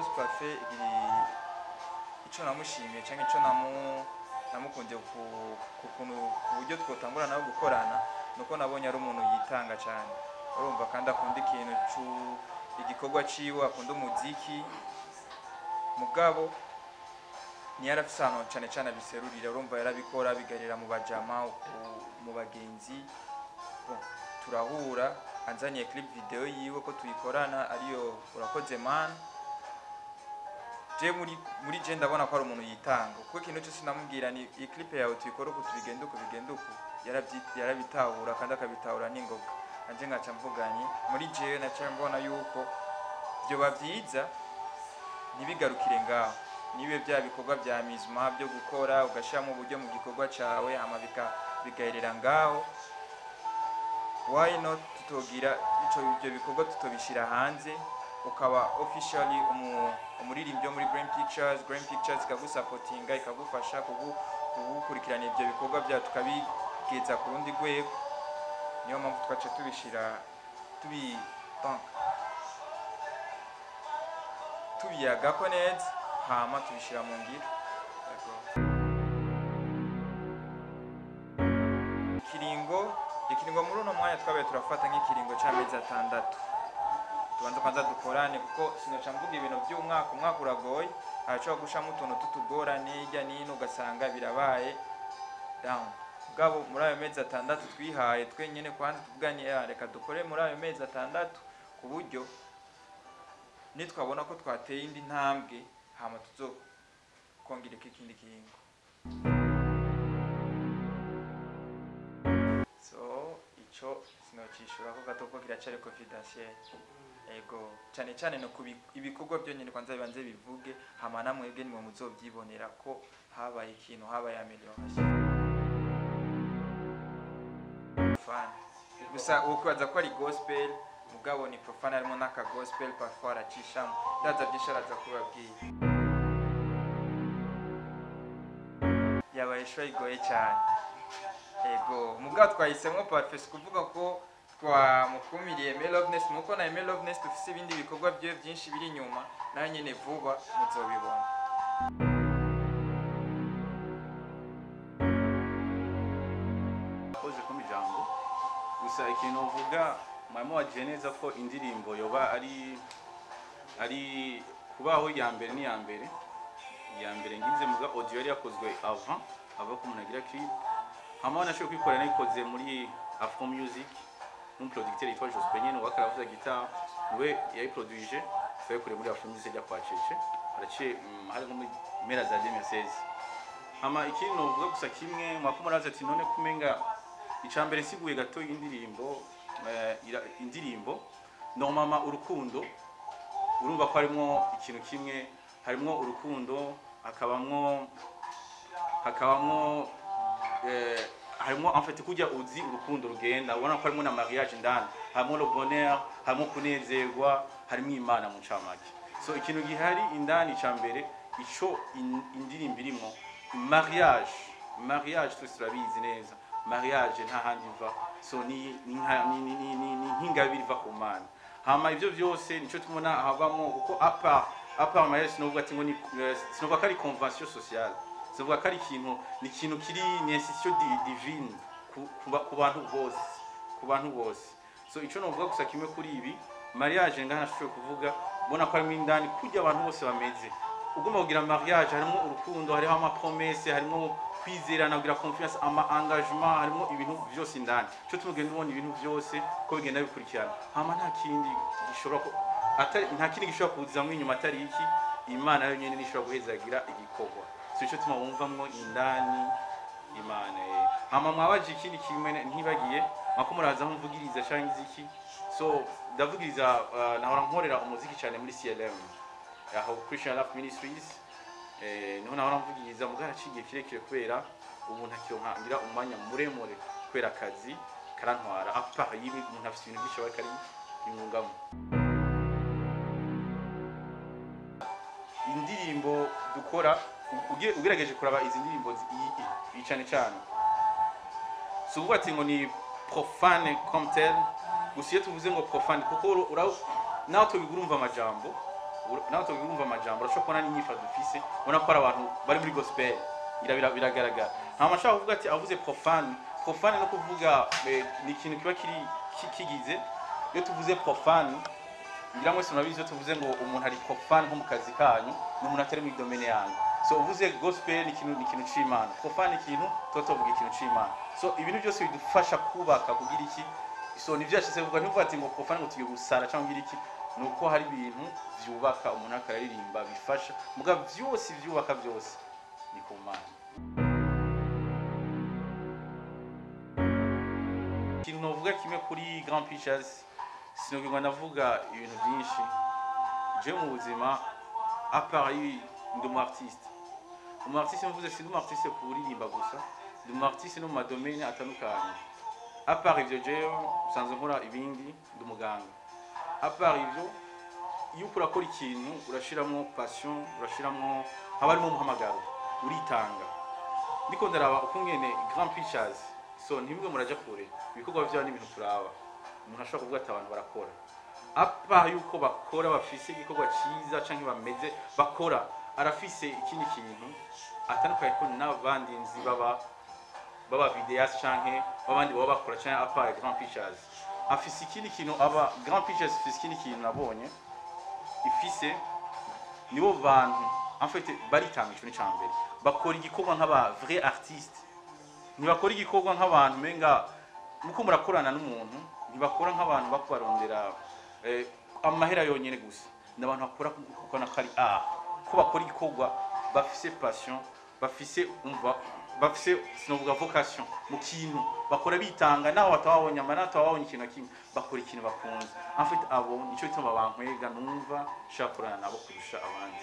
Boss Parfait, ico namushimiye canke ico namukundiye ku kuntu, ku buryo twotangura nawe gukorana, nuko nabonye ari umuntu yitanga cyane, urumva, kandi akunda ikintu igikorwa ciwe, akunda umuziki, mugabo ntiyarafise ahantu cane cane abiserurira. Urumva, yarabikora abigarira mu bajama, mu bagenzi. Bon, turahura, anzaniye clip video yiwe ko tuyikorana, ariyo "Urakoze Man". Je muri je ndabona ko ari umuntu yitanga, kuko ikintu cyose namubwira ni iyi clip yawe tuyikore uku, tubigende uku, bigende uku, yarabitahura kandi akabitahura n'ingoga. Nanje ngaca mvuganye muri jewe, naca mbona yuko vyoba vyiza ntibigarukire ngaho, nibe bya bikorwa bya mizima byo gukora ugashiramo uburyo mu gikorwa cawe, hama bigaherera ngaho. Why not tutogira ico, ibyo bikorwa tutobishira hanze, ukaba officially umuririmbyi wo muri Green Pictures, Green Pictures ikagusapotinga, ikagufasha kugukurikirana ibyo bikorwa byawe, tukabigeza ku rundi rwego. Niyo mpamvu twaca tubishira tubi, donc tubiyagako neza, hama tubishira mu ngiro. Yego. Ikiringo muri uno mwanya twabaye turafata nk'ikiringo c'amezi 6, tubanza kwanza dukorane, kuko sinoca mvuga ibintu by'umwaka. Umwaka uragoye, harashobora gushamo utuntu tutugorane hirya n'ino, ugasanga birabaye down. Mugabo muri ayo mezi 6 twihaye twenyene kwanza, tuvuganye: "Ah, reka dukore muri ayo mezi 6, ku buryo nitwabona ko twateye indi ntambwe, hama tuzokongereka ikindi kiringo." So ico sinocishurako gato ko kiracari confidentiel. Ego, cyane cyane no ibikorwa byonyine kwanza bibanze bivuge, hama namwebwe nimwe muzovyibonera ko habaye ikintu, habaye amélioration. Profane gusa, ukwibaza ko ari gospel, mugabo ni profane harimo n'aka gospel parfois aracishamo. Ndaza byinshi araza kubabwira. Yabaye choix igoye cyane. Ego, mugabo twahisemo Parfait, si kuvuga ko twamukumiriye Aimé Loveness, nuko na Aimé Loveness dufise ibindi bikorwa byiwe byinshi biri inyuma, nayo nyene vuba muzobibona. Akoze kumpa ijambo. Gusa ikintu uvuga, mwarimu wagiye neza ko indirimbo yoba ari kubaho iya mbere, ni iya mbere, iya mbere ngize, muga audio yari yakozwe avant ko umuntu agira clip. Hama nashoboye kwikorera, nayikoze muri Afro Music n'umuproducteur yitwa Jospin nyene wakaravuza guitare, niwe yayiproduije. Twayikoreye muri Afro Music, ajya kwa Cece araciye, hari nko muri mpera za 2016. Hama ikindi novuga gusa kimwe, mwako murazi ati none kumenga icambere siguye gato indirimbo, indirimbo normalement urukundo, urumva ko harimo ikintu kimwe, harimo urukundo, hakabamwo harimo en fait kujya uzi urukundo rugenda, ubona ko harimo na mariage indani, harimo le bonheur, harimo kunezerwa, harimo Imana mu ncamake. So ikintu gihari indani cambere, ico indirimbo irimo mariage. Mariage twese turabizi neza, mariage nta handi iva, so ni nk'ingabire iva ku Mana. Hama ivyo vyose nico tubona habamo, kuko à part mariage, sinovuga ati ngo ni sinovuga ko ari convention sociale, sinovuga ko ari ikintu, ni ikintu kiri, ni institution divine ku bantu bose, ku bantu bose. So ico novuga gusa kimwe kuri ibi mariage ngaha nashoboye kuvuga, mbona ko harimo indani kurya abantu bose bameze, ugomba kugira mariage, harimo urukundo, hariho ama promesse, harimo kwizerana, kugira confiance, ama engagement, harimo ibintu byose indani. Cyo tumugenda ubona ibintu byose ko bigenda bikurikirana. Hama nta kindi gishobora ko atari, nta kindi gishobora kuzamwo inyuma atari iki, Imana yo nyene nishobora guhezagira igikorwa. So ico tuma wumvamwo indani Imana. Hama mwabaje ikindi kimwe ntibagiye, mwako muraza aho mvugiriza canke iziki. So ndavugiriza, nahora nkorera umuziki cyane muri CLM, aho Christian Life Ministries, niho nahora mvugiriza, mugara cigiye kirekire kubera ubu ntakironka ngira umwanya muremure kubera akazi karantwara. À part yibi, umuntu afite ibintu byinshi aba ariko ari yungamo. Indirimbo dukora, ugerageje kuraba izi ndirimbo iyi cyane cyane, si ukuvuga ati ngo ni profane comme tel. Gusa iyo tuvuze ngo profane, kuko nawe tubigura, urumva amajambo. Nawe tubwumva amajambo, urashobora kubona n'inyifato dufise, ubona ko ari abantu bari muri gospel, ngira biragaragara. Nta mashaka kuvuga ati avuze profane. Profane no kuvuga ni ikintu kiba kiri kigize. Iyo tuvuze profane, ngira mwese murabizi, iyo tuvuze ngo umuntu ari profane nko mu kazi kanyu, ni umuntu atari muri domaine yanyu. So uvuze gospel ni ikintu c'Imana, profane ni ikintu tuba tuvuga ikintu c'Imana. So ibintu byose bidufasha kubaka kugira iki. So nivyo yashize kuvuga, ntivuga ati ngo profane ngo tugiye gusara cyangwa kugira iki, nuko hari ibintu vyubaka umuntu akaririmba bifasha, muga vyose vyubaka byose ni ku Mana. Ikintu novuga kimwe kuri Grand Pictures, sinogirwa ndavuga ibintu byinshi. Je mu buzima, à part ndi umu artiste. Umu artiste mvuze, si ndi umu artiste kuririmba gusa, ndi umu artiste no mu ma domaine atandukanye. À part ivyo, jewe nsanzwe nkora ibindi, ndi umuganga. À part ivyo, iyo uko urakora ikintu urashiramwo passion, urashiramwo, haba harimo umuhamagaro, uritanga. Ndiko ndaraba ukungene Grand Pictures, so ntibimwe muraja kure, ibikorwa vyabo n'ibintu turaba umuntu ashobora kuvuga ati abantu barakora. À part yuko bakora, bafise igikorwa ciza canke bameze bakora, arafise ikindi kintu atandukanye ko n'abandi nzi baba vidéastes canke babandi baba bakora, canke à part Grand Pictures afise ikindi kintu. Aba Grand Pictures ifise ikindi kintu nabonye ifise, nibo bantu en fait baritanga. Ico ni ca mbere, bakora igikorwa nk'aba vrai artiste, ntibakora igikorwa nk'abantu menga muko murakorana n'umuntu, ntibakora nk'abantu bakubarondera amahera yonyene gusa. Ni abantu bakora kuko na kari art, ko bakora igikorwa bafise passion, bafise, umva, bafise sinovuga vocation mu kintu bakora, bitanga naho batababonye ama naho batababonye ikintu na kimwe, bakora ikintu bakunze. En fait abo nico gituma bankwega, numva nshaka gukorana nabo kurusha abandi.